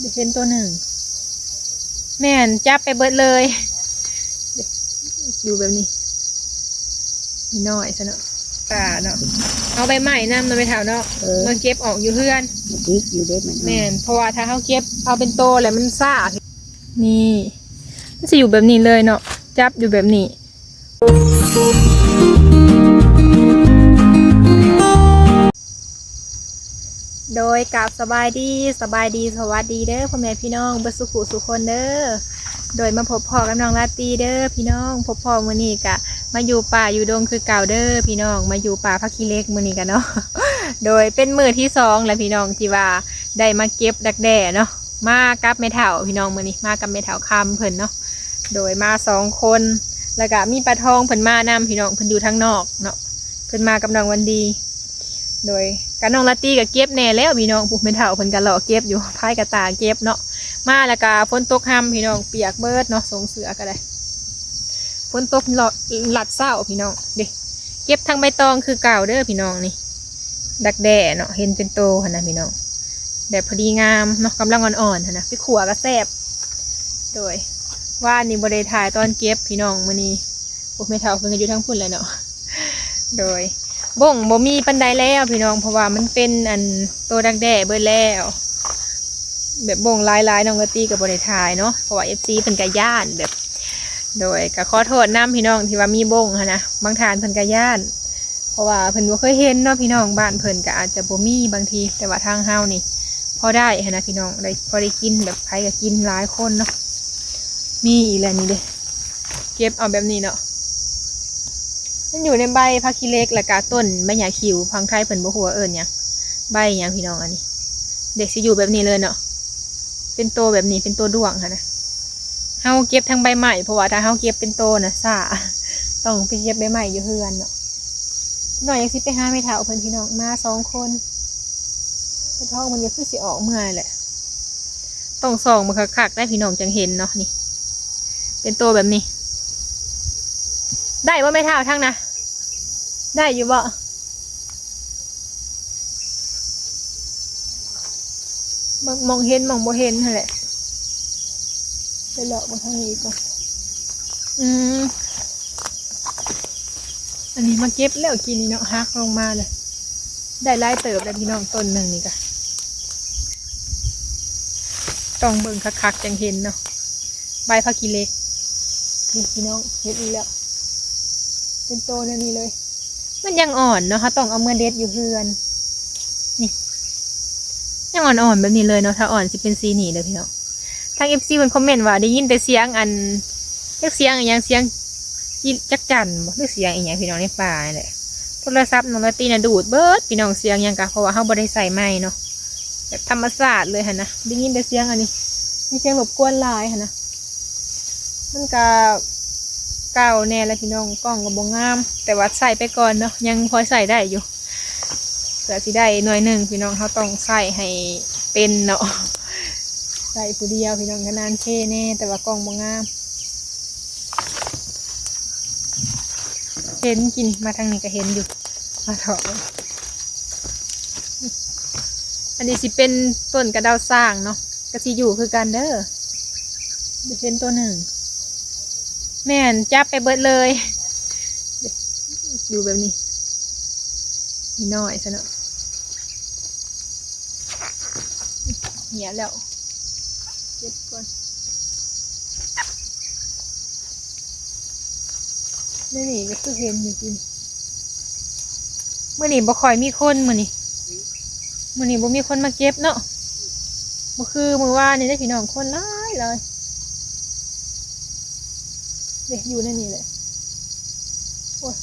เห็นตัวหนึ่ง แม่น จับไปเบิดเลย อยู่แบบนี้ น้อยซะเนาะ กาเนาะ เอาใบไม้นำเนาะ แม่เฒ่าเนาะ เออ มาเก็บออกอยู่เฮือน มันติดอยู่เด้มัน แม่น เพราะว่าถ้าเฮาเก็บเอาเป็นโตแล้วมันซ่า นี่ มันสิอยู่แบบนี้เลยเนาะ จับอยู่แบบนี้ โดย กราบสบายดี สบายดี สวัสดีเด้อ พ่อแม่พี่น้องเบิดสุขุสุคนเด้อ โดย มาพบพ้อกับน้องลาตรีเด้อพี่น้อง พบพ้อมื้อนี้กะมาอยู่ป่าอยู่ดงคือเก่าเด้อพี่น้อง มาอยู่ป่าผักขี้เหล็กมื้อนี้กะเนาะ โดย เป็นมื้อที่สองแล้วพี่น้องที่ว่าได้มาเก็บดักแด้เนาะ มากับแม่เฒ่าพี่น้อง มื้อนี้มากับแม่เฒ่าคำเพิ่นเนาะ โดย มาสองคน แล้วกะมีป้าทองเพิ่นมานำพี่น้อง เพิ่นอยู่ทางนอกเนาะ เพิ่นมากับน้องวันดี โดย กะน้องลาตรีกะเก็บแหน่แล้วพี่น้อง ผู้แม่เฒ่าเพิ่นกะเลาะเก็บอยู่ พายกะตาเก็บเนาะ มาแล้วกะฝนตกหำพี่น้อง เปียกเบิดเนาะ ส่งเสื้อกะได้ ฝนตกเลาะลัดเซ้าพี่น้อง เด้ เก็บทั้งใบตองคือเก่าเด้อพี่น้องนี่ ดักแด้เนาะ เห็นเป็นโตหั่นนะพี่น้อง แบบพอดีงามเนาะ กำลังอ่อนๆหั่นนะ ไปขั่วกะแซ่บ โดย วานนี้บ่ได้ถ่ายตอนเก็บพี่น้อง มื้อนี้ โอ้ แม่เฒ่าเพิ่นกะอยู่ทางพุ้นแหละเนาะ โดย บ้งบ่มีปานใดแล้วพี่น้อง เพราะว่ามันเป็นอันโตดักแด้เบิดแล้ว แบบบ้งหลายๆ น้องลาตรีกะบ่ได้ถ่ายเนาะ เพราะว่าเอฟซีเพิ่นกะย้านแบบ โดย กะขอโทษนำพี่น้องที่ว่ามีบ้งหั่นนะ บางท่านเพิ่นกะย้าน เพราะว่าเพิ่นบ่เคยเห็นเนาะพี่น้อง บ้านเพิ่นกะอาจจะบ่มีบางที แต่ว่าทางเฮานี่พอได้หั่นนะพี่น้อง ได้ พอได้กินแบบไผกะกินหลายคนเนาะ มีอีกแล้วนี่เด้ เก็บเอาแบบนี้เนาะ มันอยู่ในใบผักขี้เหล็ก แล้วกะต้นใบหญ้าขิว ฝั่งไทยเพิ่นบ่ฮู้ว่าเอิ้นหยัง ใบหยังพี่น้องอันนี้ เด้ สิอยู่แบบนี้เลยเนาะ เป็นโตแบบนี้ เป็นโตด้วงหั่นนะ เฮาเก็บทั้งใบไม้ เพราะว่าถ้าเฮาเก็บเป็นโตน่ะซ่า ต้องไปเก็บใบไม้อยู่เฮือนเนาะ น้อยยังสิไปหาแม่เฒ่าเพิ่นพี่น้อง มาสองคน ป้าทองเพิ่นกะคือสิออกเมือแหละ ต้องส่องเบิ่งคักๆ ได้พี่น้องจังเห็นเนาะ นี่ เป็นโตแบบนี้ ได้บ่แม่เฒ่าทางนะ ได้อยู่บ่ มอง มองเห็นมองบ่เห็นหั่นแหละ ไปเลาะเบิ่งทางนี้ก่อน อืม อันนี้มาเก็บแล้วกี้นี้เนาะ หักลงมาเลย ได้หลายเติบแล้วพี่น้อง ต้นหนึ่งนี่กะ ต้องเบิ่งคักๆ จังเห็นเนาะ ใบผักขี้เหล็ก นี่พี่น้อง เห็นอีกแล้ว เป็นโตแนวนี้เลย มันยังอ่อนเนาะ เฮาต้องเอาเมือเด็ดอยู่เฮือน นี่ ยังอ่อนๆ แบบนี้เลยเนาะ ถ้าอ่อนสิเป็นสีนี้เลยพี่น้อง ทางเอฟซีเพิ่นคอมเมนต์ว่าได้ยินแต่เสียงอัน จักเสียงอีหยัง เสียง อี จักจั่นบ่ หรือเสียงอีหยังพี่น้องในป่านี่แหละ โทรศัพท์น้องลาตรีน่ะดูดเบิดพี่น้อง เสียงหยังกะ เพราะว่าเฮาบ่ได้ใส่ไมค์เนาะ แบบธรรมชาติเลยหั่นนะ ได้ยินแต่เสียงอันนี้ มีเสียงรบกวนหลายหั่นนะ มันกะเก่าแน่แหละพี่น้อง กล้องกะบ่งาม แต่ว่าใส่ไปก่อนเนาะ ยังพอใส่ได้อยู่ เพื่อสิได้หน่วยหนึ่งพี่น้อง เฮาต้องใส่ให้เป็นเนาะ ใส่ผู้เดียวพี่น้อง กะนานเคแน่ แต่ว่ากล้องบ่งาม เห็นกินมาทางนี้กะเห็นอยู่ มาเถาะ อันนี้สิเป็นต้นกะเดาช้างเนาะ กะสิอยู่คือกันเด้อ เห็นตัวหนึ่ง แม่น จับไปเบิดเลย อยู่แบบนี้ น้อยซะเนาะ เหี่ยแล้ว เก็บก่อน นี่นี่กะคือเห็นอยู่ติ มื้อนี้บ่ค่อยมีคน มื้อนี้ มื้อนี้บ่มีคนมาเก็บเนาะ บ่คือมื้อวานนี่เด้พี่น้อง คนหลายหลาย เด้ อยู่ในนี่แหละ โอ๊ย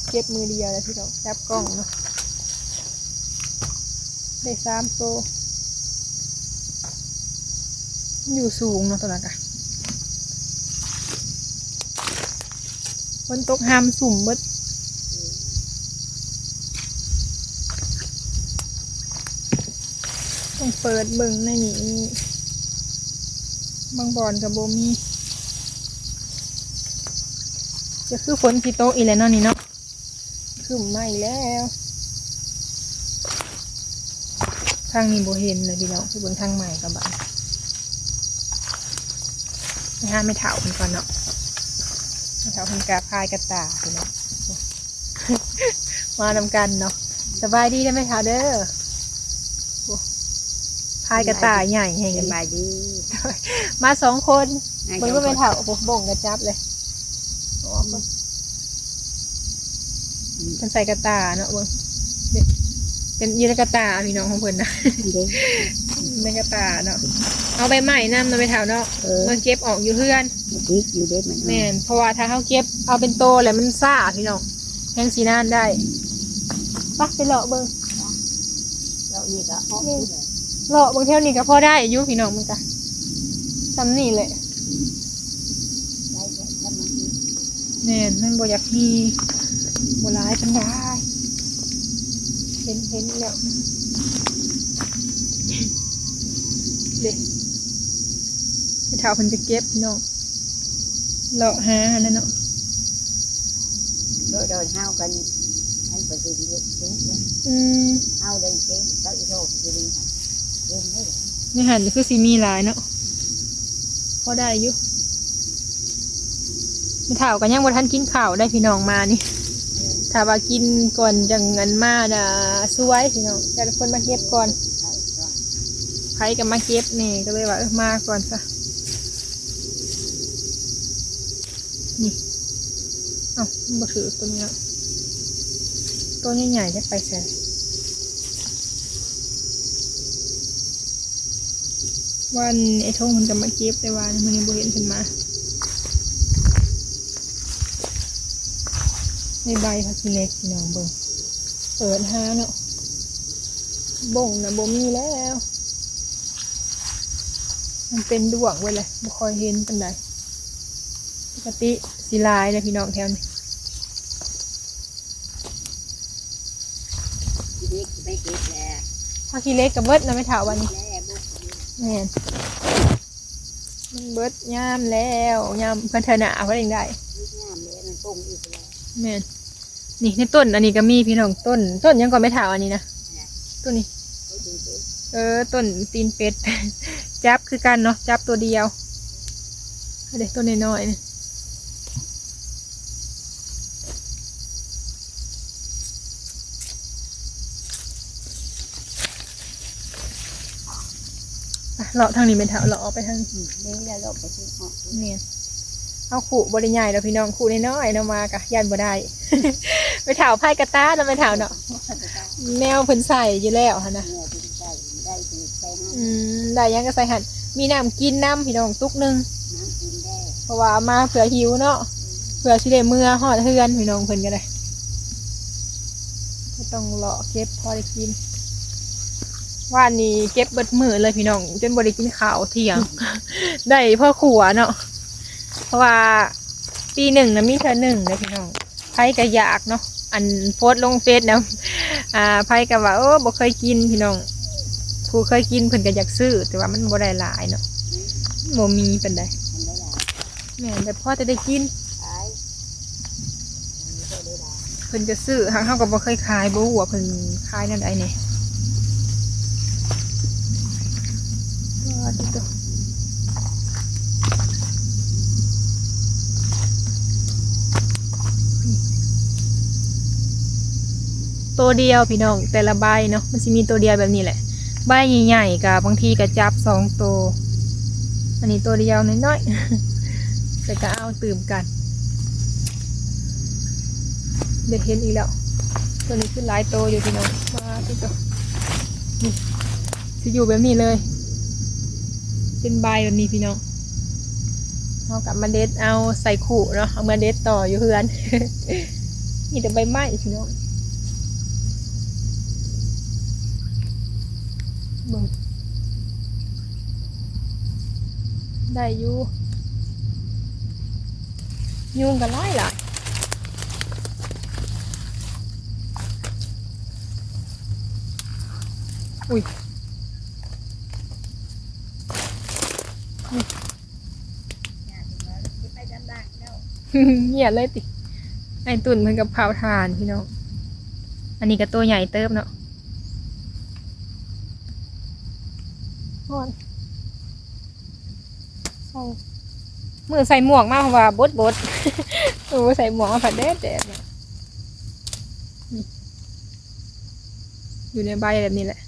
เก็บมือเดียวแล้วพี่น้อง จับกล้องเนาะ ได้สามโต มันอยู่สูงเนาะ ตัวนั้นกะ ฝนตกหำซุ่มเบิด ต้องเปิดเบิ่งในนี้ บางบ่อนกะบ่มี กะคือฝนสิตกอีกแล้วเนาะนี่เนาะ ครึ้มมาอีกแล้ว ທາງນີ້ບໍ່ເຫັນເລີຍພີ່ນ້ອງ ໄປເບິ່ງທາງໃໝ່ກ່ອນບາດນີ້. ໄປຫາແມ່ເຖົ້າເພິ່ນກ່ອນເນາະ ແມ່ເຖົ້າເພິ່ນກະພາຍກະຕ່າພີ່ນ້ອງ ມານຳກັນເນາະ. ສະບາຍດີເດີແມ່ເຖົ້າເດີ. ໂອ້ ພາຍກະຕ່າໃຫຍ່ແຮງ ສະບາຍດີ ມາສອງຄົນ ເບິ່ງດູແມ່ເຖົ້າ ໂອ້ ບົ້ງກະຈັບເລີຍ. ອອກເບິ່ງ ເພິ່ນໃສ່ກະຕ່າເນາະ ເບິ່ງ ເປັນຢູ່ໃນກະຕ່າພີ່ນ້ອງຂອງເພິ່ນນະ ໃນກະຕ່າເນາະ. ເອົາໃບໄມ້ນຳເນາະແມ່ເຖົ້າເນາະ ເອີ ມາເກັບອອກຢູ່ເຮືອນ ຕິດຢູ່ເດ້ມັນ. ແມ່ນ ເພາະວ່າຖ້າເຮົາເກັບເອົາເປັນໂຕແລ້ວມັນຊ້າພີ່ນ້ອງ ແຮງຊິນານໄດ້. ໄປ ໄປເລາະເບິ່ງ ເລາະນີ້ກະອອກ ເລາະເບິ່ງແຖວນີ້ກະພໍໄດ້ຢູ່ພີ່ນ້ອງ ມັນກະຊ່ຳນີ້ແຫຼະ. ແມ່ນ ມັນບໍ່ຢາກມີ ບໍ່ຫຼາຍປານໃດ. ເຫັນ ເຫັນແລ້ວເດ້ ແມ່ເຖົ້າເພິ່ນຈະເກັບພີ່ນ້ອງ ເລາະຫາຫັ້ນແຫຼະເນາະ. ໂດຍ ໂດຍ ເຮົາກັນ ອັນປະຊຸມຢູ່ສູງ ອືມ ເຮົາໄດ້ເຕັມເກົ້າອີໂທຢູ່ນີ້ຫັ້ນ ເຕັມເລີຍ. ໃນຫັ້ນຄືຊິມີຫຼາຍເນາະ ພໍໄດ້ຢູ່. ແມ່ເຖົ້າກໍຍັງບໍ່ທັນກິນເຂົ້າໄດ໋ພີ່ນ້ອງມານີ້ ຖ້າວ່າກິນກ່ອນຈັ່ງອັນມານະ ສວຍພີ່ນ້ອງ ແຕ່ລະຄົນມາເກັບກ່ອນ ໃຜກໍມາເກັບແດ່ ກໍເລີຍວ່າ ເອີ ມາກ່ອນຊະ. ນີ້ ເອົ້າ ມັນບໍ່ຖືກຕົວນີ້ເນາະ ຕົວໃຫຍ່ໆ ຈັກໄປໃສ. ວານນີ້ອ້າຍທົງເພິ່ນກໍມາເກັບ ແຕ່ວ່າມື້ນີ້ບໍ່ເຫັນເພິ່ນມາ. ໃນໃບຜັກຂີ້ເຫຼັກພີ່ນ້ອງເບິ່ງ ເປີດຫາເນາະ ບົ້ງນະບໍ່ມີແລ້ວ ມັນເປັນດ້ວງເບິດແຫຼະ ບໍ່ຄ່ອຍເຫັນປານໃດ. ປົກກະຕິຊິຫຼາຍເດ້ພີ່ນ້ອງແຖວນີ້. ຂີ້ເຫຼັກໄປເກັບແລ້ວ ເອົາຂີ້ເຫຼັກກໍເບິດນະແມ່ເຖົ້າ ບາດນີ້ ແມ່ນ ມັນເບິດຍາມແລ້ວ ຍາມເພິ່ນເທື່ອໜ້າເພິ່ນຈັ່ງໄດ້ ຍາມແລ້ວມັນປົງອີກແລ້ວ. ແມ່ນ ນີ້ໃນຕົ້ນອັນນີ້ກໍມີພີ່ນ້ອງ ຕົ້ນ ຕົ້ນຫຍັງກໍແມ່ເຖົ້າອັນນີ້ນະ ຕົ້ນນີ້ ເອີ ຕົ້ນຕີນເປັດ ຈັບຄືກັນເນາະ ຈັບຕົວດຽວ ເດ້ ຕົ້ນນ້ອຍໆນີ້. ໄປເລາະທາງນີ້ແມ່ເຖົ້າ ເລາະອອກໄປທາງ ອືມ ເດ້ ເລາະໄປທີ່ອອກ ແມ່ນ ເອົາ ຄຸບໍ່ໄດ້ໃຫຍ່ດອກພີ່ນ້ອງ ຄຸນ້ອຍໆເນາະ ມາກະຢ້ານບໍ່ໄດ້. ແມ່ເຖົ້າພາຍກະຕ່າເນາະແມ່ເຖົ້າເນາະ ແນວເພິ່ນໃສ່ຢູ່ແລ້ວຫັ້ນນະ ອືມ ໄດ້ຫຍັງກໍໃສ່ຫັ້ນ ມີນ້ຳກິນນຳພີ່ນ້ອງ ຕຸກໜຶ່ງ ເພາະວ່າເອົາມາເພື່ອຫິວເນາະ ເພື່ອຊິໄດ້ເມືອຮອດເຮືອນພີ່ນ້ອງ ເພິ່ນກໍໄດ້ ກໍຕ້ອງເລາະເກັບພໍໄດ້ກິນ. ວານນີ້ເກັບເບິດມື້ເລີຍພີ່ນ້ອງ ຈົນບໍ່ໄດ້ກິນເຂົ້າທ່ຽງ ໄດ້ພໍຂົ້ວເນາະ ເພາະວ່າປີໜຶ່ງນະມີເທື່ອໜຶ່ງເດ້ພີ່ນ້ອງ. ໃຜກໍຢາກເນາະ ອັນໂພສລົງເຟສນຳ ອ່າ ໃຜກໍວ່າ ໂອ້ ບໍ່ເຄີຍກິນພີ່ນ້ອງ ຜູ້ເຄີຍກິນເພິ່ນກໍຢາກຊື້ ແຕ່ວ່າມັນບໍ່ໄດ້ຫຼາຍເນາະ ບໍ່ມີປານໃດ. ແມ່ນ ແຕ່ພໍແຕ່ໄດ້ກິນ ເພິ່ນຈະຊື້ ຫາກເຮົາກໍບໍ່ເຄີຍຂາຍ ບໍ່ຮູ້ວ່າເພິ່ນຂາຍແນວໃດແດ່. ວ້າ ຕິໂຕ ໂຕດຽວພີ່ນ້ອງ ແຕ່ລະໃບເນາະ ມັນຊິມີໂຕດຽວແບບນີ້ແຫຼະ ໃບໃຫຍ່ໆ ກະບາງທີກະຈັບສອງໂຕ ອັນນີ້ໂຕດຽວນ້ອຍໆ ແຕ່ກະເອົາຕື່ມກັນ. ໄດ້ເຫັນອີກແລ້ວ ໂຕນີ້ຄືຫຼາຍໂຕຢູ່ພີ່ນ້ອງ ວ້າ ຕິໂຕ ນີ້ ຊິຢູ່ແບບນີ້ເລີຍ ເປັນໃບແບບນີ້ພີ່ນ້ອງ. ເຮົາກໍມາເດັດເອົາໃສ່ຄຸເນາະ ເອົາມາເດັດຕໍ່ຢູ່ເຮືອນ ມີແຕ່ໃບໄມ້ພີ່ນ້ອງ ເບິ່ງ ໄດ້ຢູ່ ຍຸງກໍຫຼາຍໆ. ອຸ້ຍ ເງຍເລີຍຕິ ອ້າຍຕຸ່ນເພິ່ນກໍເຜົາຖ່ານພີ່ນ້ອງ. ອັນນີ້ກໍຕົວໃຫຍ່ເຕີບເນາະ. ຮ້ອນ ໃສ່ ມື້ໃສ່ໝວກມາ ເພາະວ່າບົດໆ ມື້ບໍ່ໃສ່ໝວກມາພັດແດດໆ ເນາະ. ນີ້ ຢູ່ໃນໃບແບບນີ້ແຫຼະ.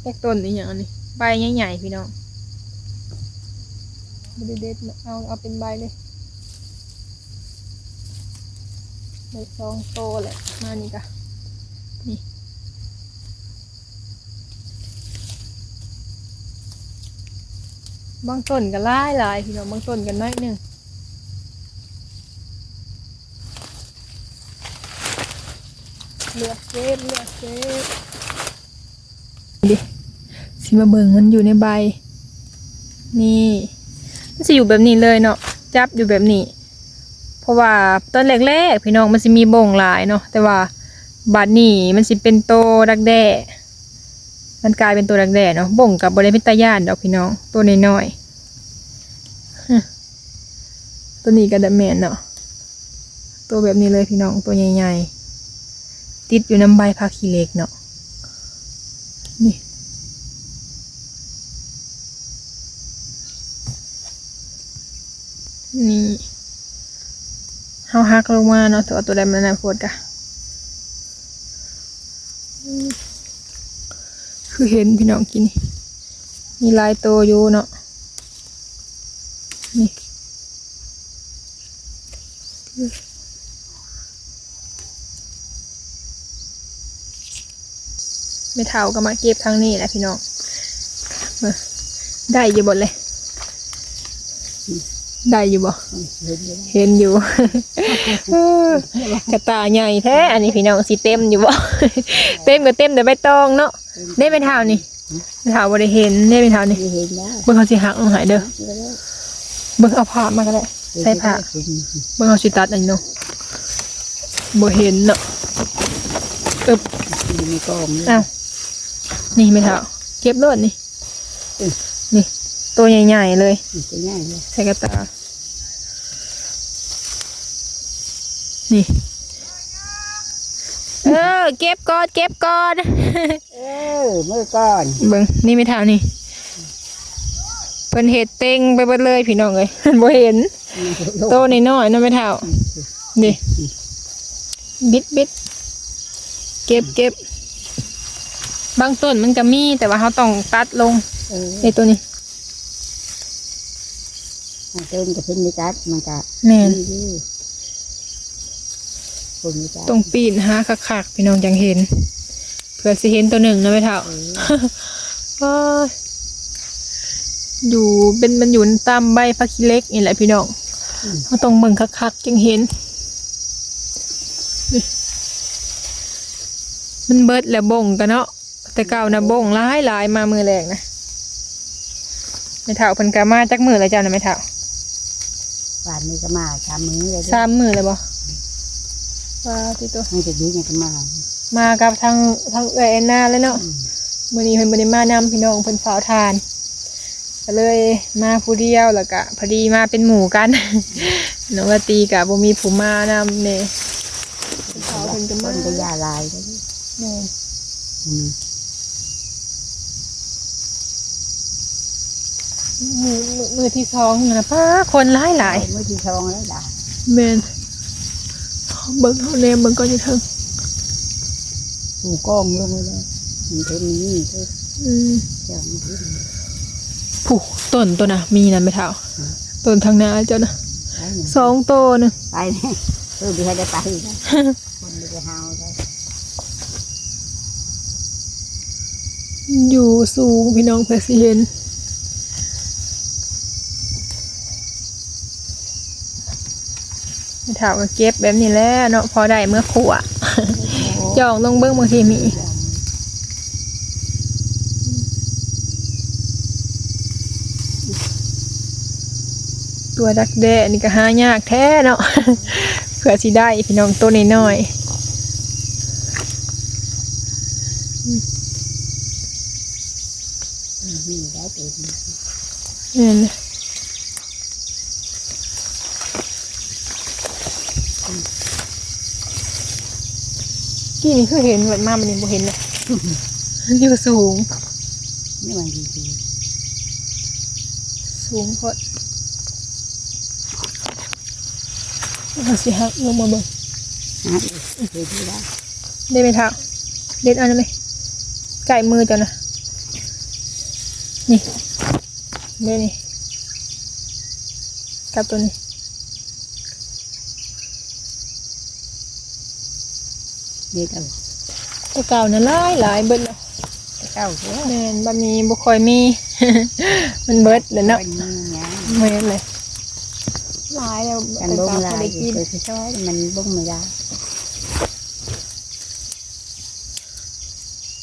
ຈັກຕົ້ນອີ່ຫຍັງອັນນີ້ ໃບໃຫຍ່ໆ ພີ່ນ້ອງ. ບໍ່ໄດ້ເດັດເນາະ ເອົາ ເອົາເປັນໃບເລີຍ. ໄດ້ສອງໂຕແຫຼະ ມານີ້ກະ ນີ້ ບາງຕົ້ນກໍຫຼາຍໆ ພີ່ນ້ອງ ບາງຕົ້ນກໍໜ້ອຍໜຶ່ງ. ເລືອກເກັບ ເລືອກເກັບ. ເດ ຊິມາເບິ່ງມັນຢູ່ໃນໃບ ນີ້ ມັນຊິຢູ່ແບບນີ້ເລີຍເນາະ ຈັບຢູ່ແບບນີ້. ເພາະວ່າຕອນແລກໆ ພີ່ນ້ອງ ມັນຊິມີບົ້ງຫຼາຍເນາະ ແຕ່ວ່າບາດນີ້ມັນຊິເປັນໂຕດັກແດ້ ມັນກາຍເປັນໂຕດັກແດ້ເນາະ. ບົ້ງກໍບໍ່ໄດ້ເປັນຕາຢ້ານດອກ ພີ່ນ້ອງ ໂຕນ້ອຍໆ. ໂຕນີ້ກໍໄດ້ແມ່ນເນາະ ໂຕແບບນີ້ເລີຍ ພີ່ນ້ອງ ໂຕໃຫຍ່ໆ ຕິດຢູ່ນຳໃບຜັກຂີ້ເຫຼັກເນາະ. ນີ້ ນີ້ ເຮົາຫັກລົງມາເນາະ ແຕ່ວ່າໂຕໃດມັນອັນນັ້ນໂພດກະ ຄືເຫັນ ພີ່ນ້ອງ ກີ້ນີ້ ມີຫຼາຍໂຕຢູ່ເນາະ. ນີ້ ແມ່ເຖົ້າກໍມາເກັບທາງນີ້ແຫຼະ ພີ່ນ້ອງ. ເບິ່ງ ໄດ້ຢູ່ບໍ່ເລີຍ ໄດ້ຢູ່ບໍ່? ເຫັນຢູ່ ເອີ ກະຕ່າໃຫຍ່ແທ້ອັນນີ້ ພີ່ນ້ອງ ຊິເຕັມຢູ່ບໍ່? ເຕັມກໍເຕັມແຕ່ໃບຕອງເນາະ. ເດ້ແມ່ເຖົ້ານີ້ ແມ່ເຖົ້າບໍ່ໄດ້ເຫັນເດ້ ແມ່ເຖົ້ານີ້ ບໍ່ເຫັນນະ. ເບິ່ງ ເຮົາຊິຫັກລົງໃຫ້ເດີ ເບິ່ງ ເອົາຜ້າມາກໍໄດ້ ໃສ່ຜ້າ ເບິ່ງ ເຮົາຊິຕັດອັນນີ້ເນາະ ບໍ່ເຫັນເນາະ. ອຶບ ຢູ່ໃນກອງນີ້ ອ້າວ ນີ້ແມ່ເຖົ້າ ເກັບໂລດນີ້ ອືມ ນີ້ ໂຕໃຫຍ່ໆ ເລີຍ ນີ້ ໂຕໃຫຍ່ເລີຍ ໃສ່ກະຕ່າ ນີ້ ເອີ ເກັບກ່ອນ ເກັບກ່ອນ. ເອີ ມື້ກ່ອນ ເບິ່ງ ນີ້ແມ່ເຖົ້ານີ້ ເພິ່ນເຮັດເຕັງໄປເບິດເລີຍ ພີ່ນ້ອງເອີຍ ບໍ່ເຫັນ ອືມ ໂຕນ້ອຍໆ ເນາະແມ່ເຖົ້າ ອືມ ນີ້ ບິດໆ ເກັບໆ ບາງຕົ້ນມັນກໍມີ ແຕ່ວ່າເຮົາຕ້ອງຕັດລົງ ເອີ ໃນໂຕນີ້ ບາງຕົ້ນກໍເພິ່ນບໍ່ຕັດ ມັນກໍ ແມ່ນ ມີຢູ່ ເພິ່ນບໍ່ຕັດ ຕ້ອງປີນຫາຄັກໆ ພີ່ນ້ອງ ຈັ່ງເຫັນ ເພື່ອຊິເຫັນໂຕໜຶ່ງເນາະແມ່ເຖົ້າ ເອີ ໂອ້ຍ ຢູ່ເປັນ ມັນຢູ່ຕາມໃບຜັກຂີ້ເຫຼັກນີ້ແຫຼະ ພີ່ນ້ອງ ອືມ ເຮົາຕ້ອງເບິ່ງຄັກໆ ຈຶ່ງເຫັນ ມັນເບິດແລ້ວບົ້ງກະເນາະ ແຕ່ເກົ່ານະບົ້ງຫຼາຍໆ ມາມື້ແລກນະ ແມ່ເຖົ້າເພິ່ນກະມາຈັກມື້ແລ້ວເຈົ້ານະແມ່ເຖົ້າ? ວານນີ້ກໍມາສາມມື້ແລ້ວເດ້ ສາມມື້ແລ້ວບໍ່? ປາຕິໂຕ ມັນຈະຢູ່ຫຍັງກໍມາ ມາກັບທາງ ທາງເອື້ອຍແອນນາແລ້ວເນາະ ອືມ ມື້ນີ້ເພິ່ນບໍ່ໄດ້ມານຳ ພີ່ນ້ອງ ເພິ່ນເຝົ້າທ່ານ ກໍເລີຍມາຜູ້ດຽວ ແລ້ວກະພໍດີມາເປັນໝູ່ກັນ ນ້ອງລາຕີກະບໍ່ມີຜູ້ມານຳແດ່ ເພິ່ນເຝົ້າ ເພິ່ນກໍມາ ເພິ່ນກໍຢ່າຫຼາຍເດ້ ແມ່ນ ອືມ ມື້ ມື້ ມື້ທີສອງນະ ປາ ຄົນຫຼາຍໆ ມື້ທີສອງຫຼາຍໆ ແມ່ນ ເບິ່ງ ເຮົາແນມເບິ່ງກ່ອນຢູ່ເທິງ ຜູ້ກອງລົງໄວ້ແລ້ວ ມັນເຖິງນີ້ເດີ ອືມ ເຈົ້າມັນເຖິງ ຜູ້ ຕົ້ນໂຕນະ ມີນະແມ່ເຖົ້າ ອືມ ຕົ້ນທາງໜ້າເຈົ້ານະ ໄປນີ້ ສອງໂຕນະ ໄປນີ້ ເອີ ບໍ່ໃຫ້ໄດ້ໄປນະ ຄົນບໍ່ໄດ້ເຮົາໄດ້ ຢູ່ສູງ ພີ່ນ້ອງ ເພື່ອຊິເຫັນ ແມ່ເຖົ້າກໍເກັບແບບນີ້ແຫຼະເນາະ ພໍໄດ້ເມືອຂົ້ວ ຈອງລົງເບິ່ງ ບາງທີມີ ຕົວດັກແດ້ນີ້ກໍຫາຍາກແທ້ເນາະ ເພື່ອຊິໄດ້ ພີ່ນ້ອງ ໂຕນ້ອຍໆ ອືມ ນີ້ໄດ້ໂຕນີ້ ແມ່ນ ກີ້ນີ້ຄືເຫັນ ບັດມາບັດນີ້ບໍ່ເຫັນແລ້ວ ຢູ່ສູງ ນີ້ມັນດີໆ ສູງໂພດ ເຮົາຊິຫັກລົງມາເບິ່ງ ຫາອີກ ເຮັດຢູ່ລະ ໄດ້ໄໝທ້າວ? ເດັດເອົາໄດ້ໄໝ? ໃກ້ມືເຈົ້ານະ ນີ້ ເດ້ນີ້ ກັບໂຕນີ້ ເດັດເອົາ ແຕ່ເກົ່ານະຫຼາຍໆ ເບິດແລ້ວ ແຕ່ເກົ່າເດ້ ແມ່ນ ບັດນີ້ບໍ່ຄ່ອຍມີ ມັນເບິດແລ້ວເນາະ ບໍ່ຄ່ອຍມີຫຍັງ ແມ່ນເລີຍ ຫຼາຍແລ້ວ ຄັນລົງຫຼາຍ ແຕ່ເກົ່າບໍ່ໄດ້ກິນ ເອີ ຊິຊອຍມັນບໍ່ມີລາ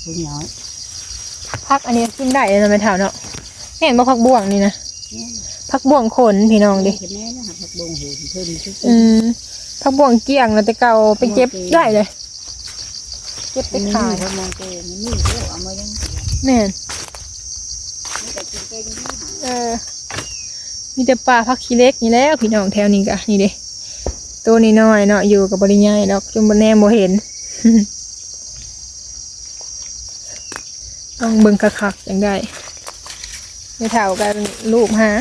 ຜູ້ນ້ອຍ ຜັກອັນນີ້ກິນໄດ້ເນາະແມ່ເຖົ້າເນາະ ແມ່ນບໍ່? ຜັກບ້ວງນີ້ນະ ແມ່ນ ຜັກບ້ວງຂົນພີ່ນ້ອງເດ້ ແມ່ນນະ ຜັກບ້ວງໂຫນເພິ່ນ ອືມ ຜັກບ້ວງກ້ຽງນະ ແຕ່ເກົ່າໄປເກັບໄດ້ເລີຍ ເກັບໄປຂາຍ ຜັກບ້ວງແກ້ງນີ້ ເອົາມາຍັງ ແມ່ນ ມັນກໍກິນເກັ່ງຢູ່ ເອີ ມີແຕ່ປ່າຜັກຂີ້ເຫຼັກນີ້ແຫຼະພີ່ນ້ອງ ແຖວນີ້ກະ ນີ້ເດ້ ໂຕນ້ອຍໆເນາະ ຢູ່ກໍບໍ່ໄດ້ໃຫຍ່ດອກ ຈົນບໍ່ແນມບໍ່ເຫັນ ຕ້ອງເບິ່ງຄັກໆ ຈັ່ງໄດ້ ແມ່ເຖົ້າກໍລູບຫາ.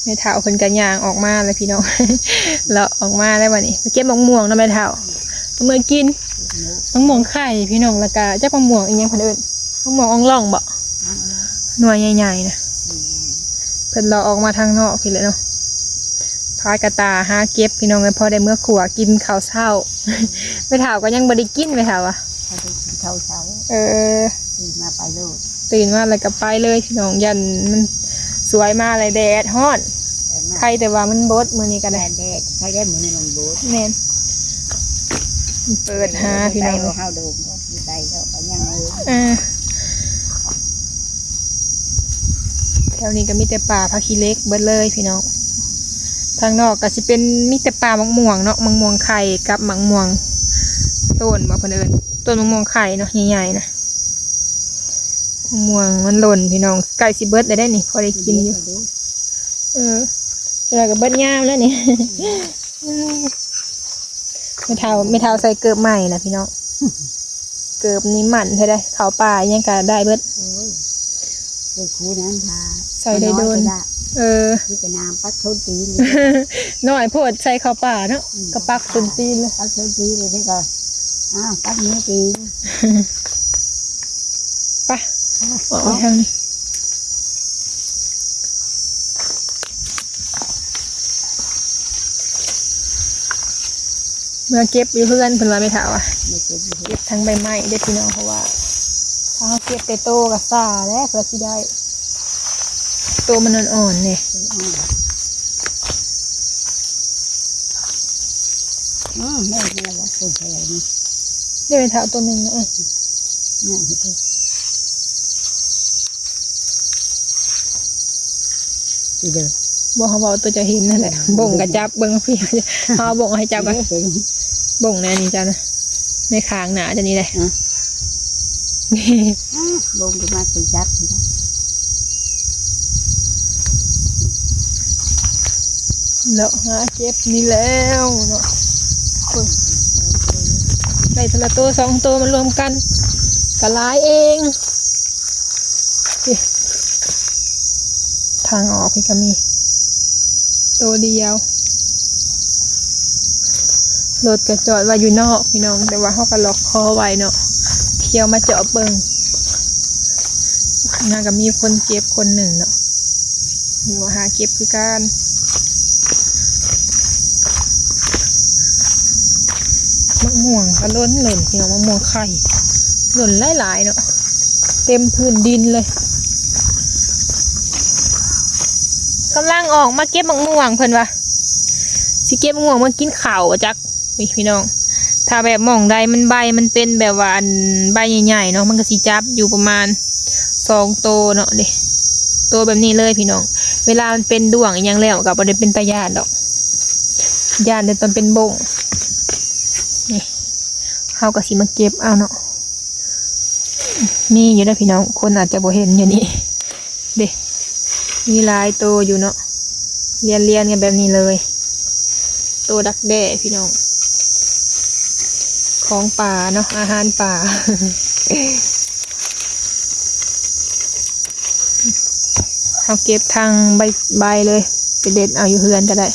ແມ່ເຖົ້າເພິ່ນກໍຍ່າງອອກມາແລ້ວພີ່ນ້ອງ ເລາະອອກມາແລ້ວບັດນີ້ ໄປເກັບໝາກມ່ວງເນາະແມ່ເຖົ້າ ເອົາເມືອກິນ ໝາກມ່ວງໄຂ່ພີ່ນ້ອງ ແລ້ວກໍຈັກໝາກມ່ວງອີ່ຫຍັງເພິ່ນເອີ້ນ ໝາກມ່ວງອ່ອງລ່ອງບໍ? ໜ່ວຍໃຫຍ່ໆນະ ເພິ່ນເລາະອອກມາທາງນອກພີ້ແຫຼະເນາະ ພາກະຕ່າຫາເກັບພີ່ນ້ອງເອີຍ ພໍໄດ້ເມືອຂົ້ວກິນເຂົ້າເຊົ້າ ແມ່ເຖົ້າກໍຍັງບໍ່ໄດ້ກິນ ແມ່ເຖົ້າວ່າ ບໍ່ໄດ້ກິນເຂົ້າເຊົ້າ ເອີ ຕື່ນມາໄປໂລດ ຕື່ນມາແລ້ວກໍໄປເລີຍພີ່ນ້ອງ ຢ້ານມັນສວຍມາແລ້ວແດດຮ້ອນ ແດດມາ ໃຄແຕ່ວ່າມັນບົດ ມື້ນີ້ກໍໄດ້ ແດດ ໃຄໄດ້ມື້ນີ້ມັນບົດ ແມ່ນ ເປີດຫາພີ່ນ້ອງ ເຮົາດົງ ໄປເນາະ ກໍຍັງ ເອີ ແຖວນີ້ກໍມີແຕ່ປ່າຜັກຂີ້ເຫຼັກເບິດເລີຍພີ່ນ້ອງ ທາງນອກກໍຊິເປັນ ມີແຕ່ປ່າໝາກມ່ວງເນາະ ໝາກມ່ວງໄຂ່ກັບໝາກມ່ວງຕົ້ນບໍ ເພິ່ນເອີ້ນ ຕົ້ນໝາກມ່ວງໄຂ່ເນາະ ໃຫຍ່ໆນະ ໝາກມ່ວງມັນຫຼົ່ນພີ່ນ້ອງ ໃກ້ຊິເບິດແລ້ວເດ້ນີ້ ພໍໄດ້ກິນຢູ່ ເອີ ແຕ່ວ່າກໍເບິດຍາມແລ້ວນີ້ ແມ່ເຖົ້າ ແມ່ເຖົ້າໃສ່ເກີບໃໝ່ນະພີ່ນ້ອງ ເກີບນີ້ໝັ້ນແທ້ໃດ ເຂົ້າປ່າຫຍັງກະໄດ້ເບິດ ໂອ້ຍ ເກີບຄູນັ້ນທາ ໃສ່ໄດ້ດົນ ເອີ ມີແຕ່ນ້ຳປັກຊົນຕີນ ນ້ອຍໂພດ ໃສ່ເຂົ້າປ່າເນາະ ອືມ ກໍປັກຊົນຕີນເລີຍ ປັກຊົນຕີນເລີຍ ແລ້ວກໍ ອ້າວ ປັກມືຕີນ ໄປ ອອກໄປທາງນີ້ ເມືອເກັບຢູ່ເຮືອນເພິ່ນວ່າແມ່ເຖົ້າອະ ເກັບທັງໃບໄມ້ເດີ້ພີ່ນ້ອງ ເພາະວ່າຖ້າເຮົາເກັບແຕ່ໂຕກໍຊ້າແຫຼະ ເພື່ອຊິໄດ້ ໂຕມັນອ່ອນໆເດ້ ອືມ ແມ່ນແລ້ວ ເພິ່ນໃສ່ອັນນີ້ ເດ້ແມ່ເຖົ້າໂຕໜຶ່ງນະ ເອີ ຍັງເຮັດເດີ ອີເດີ ບໍ່ ເຮົາເວົ້າຕົວເຈົ້າເຫັນນັ້ນແຫຼະ ອືມ ບົ້ງກະຈັບເບິ່ງພີ້ ເຮົາເອົາບົ້ງໃຫ້ເຈົ້າກ່ອນ ເອີ ບົ້ງແນວນີ້ເຈົ້ານະ ໃນຂ້າງໜ້າເຈົ້ານີ້ເດ້ ອືມ ບົ້ງກໍມາຊິຈັບ ເລາະຫາເກັບນີ້ແລ້ວເນາະ ໄດ້ເທື່ອລະໂຕສອງໂຕມາລວມກັນ ກໍຫຼາຍເອງ ທາງອອກນີ້ກໍມີໂຕດຽວ ລົດກໍຈອດໄວ້ຢູ່ນອກພີ່ນ້ອງ ແຕ່ວ່າເຮົາກໍລັອກຄໍໄວ້ເນາະ ທ່ຽວມາເຈາະເບິ່ງ ຂ້າງໜ້າກໍມີຄົນເກັບຄົນໜຶ່ງເນາະ ນີ້ວ່າຫາເກັບຄືກັນ ໝາກມ່ວງກໍຫຼົ່ນໆ ພີ່ນ້ອງ ໝາກມ່ວງໄຂ່ ຫຼົ່ນຫຼາຍໆເນາະ ເຕັມພື້ນດິນເລີຍ ກຳລັງອອກມາເກັບໝາກມ່ວງ ເພິ່ນວ່າຊິເກັບໝາກມ່ວງມາກິນເຂົ້າວ່າຈັກ ນີ້ພີ່ນ້ອງ ຖ້າແບບໝ່ອງໃດມັນໃບມັນເປັນແບບວ່າອັນໃບໃຫຍ່ໆເນາະ ມັນກໍຊິຈັບຢູ່ປະມານສອງໂຕເນາະ ເດ້ ໂຕແບບນີ້ເລີຍພີ່ນ້ອງ ເວລາມັນເປັນດ້ວງອີ່ຫຍັງແລ້ວກໍບໍ່ໄດ້ເປັນຕາຢ້ານດອກ ຢ້ານແຕ່ຕອນເປັນບົ້ງ ນີ້ ເຮົາກໍຊິມາເກັບເອົາເນາະ ມີຢູ່ເດີພີ່ນ້ອງ ຄົນອາດຈະບໍ່ເຫັນຢູ່ນີ້ ເດ້ ມີຫຼາຍໂຕຢູ່ເນາະ ລຽນໆກັນແບບນີ້ເລີຍ. ໂຕດັກແດ້ພີ່ນ້ອງ ຂອງປ່າເນາະ ອາຫານປ່າ. ເຮົາເກັບທັງໃບ ໃບເລີຍ ໄປເດັດເອົາຢູ່ເຮືອນກໍໄດ້.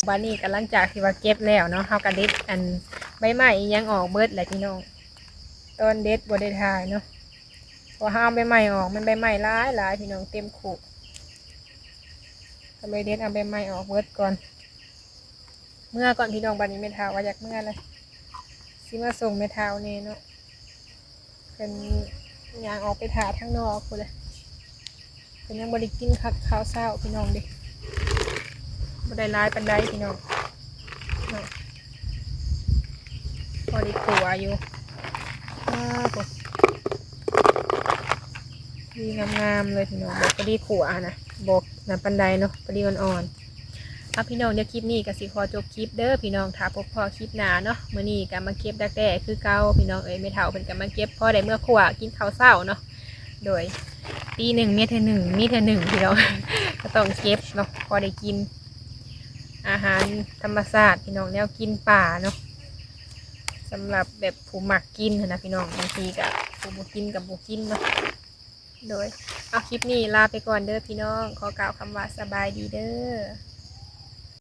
ບາດນີ້ກໍຫຼັງຈາກທີ່ວ່າເກັບແລ້ວເນາະ ເຮົາກໍເດັດອັນໃບໄມ້ອີ່ຫຍັງອອກເບິດແຫຼະພີ່ນ້ອງ. ຕອນເດັດບໍ່ໄດ້ຖ່າຍເນາະ ເພາະເຮົາເອົາໃບໄມ້ອອກ ມັນໃບໄມ້ຫຼາຍໆ ພີ່ນ້ອງ ເຕັມຄຸ ກໍເລີຍເດັດເອົາໃບໄມ້ອອກເບິດກ່ອນ. ເມືອກ່ອນພີ່ນ້ອງ ບາດນີ້ແມ່ເຖົ້າວ່າຢາກເມືອແລ້ວ ຊິມາສົ່ງແມ່ເຖົ້າແດ່ເນາະ. ເພິ່ນຍ່າງອອກໄປຖ້າທາງນອກພຸ້ນແຫຼະ ເພິ່ນຍັງບໍ່ໄດ້ກິນຄັກ ເຂົ້າເຊົ້າພີ່ນ້ອງເດ້ ບໍ່ໄດ້ຫຼາຍປານໃດພີ່ນ້ອງເນາະ ພໍໄດ້ຂົ້ວຢູ່. ອ້າໂທ້ ດີງາມໆ ເລີຍພີ່ນ້ອງ ແບບພໍດີຂົ້ວຫັ້ນນະ ບໍ່ນັ້ນປານໃດເນາະ ພໍດີອ່ອນໆ. ອ່ະ ພີ່ນ້ອງ ດຽວຄລິບນີ້ກໍຊິຂໍຈົບຄລິບເດີພີ່ນ້ອງ ຖ້າພົບພໍ້ຄລິບໜ້າເນາະ. ມື້ນີ້ກໍມາເກັບດັກແດ້ຄືເກົ່າພີ່ນ້ອງເອີຍ ແມ່ເຖົ້າເພິ່ນກໍມາເກັບ ພໍໄດ້ເມືອຂົ້ວກິນເຂົ້າເຊົ້າເນາະ. ໂດຍ ປີໜຶ່ງມີເທື່ອໜຶ່ງ ມີເທື່ອໜຶ່ງພີ່ນ້ອງ ກໍຕ້ອງເກັບເນາະ ພໍໄດ້ກິນອາຫານທຳມະຊາດພີ່ນ້ອງ ແນວກິນປ່າເນາະ. ສຳລັບແບບຜູ້ມັກກິນຫັ້ນນະພີ່ນ້ອງ ບາງທີກໍຜູ້ບໍ່ກິນກໍບໍ່ກິນເນາະ. ໂດຍ ເອົາ ຄລິບນີ້ລາໄປກ່ອນເດີພີ່ນ້ອງ ຂໍກ່າວຄຳວ່າສະບາຍດີເດີ.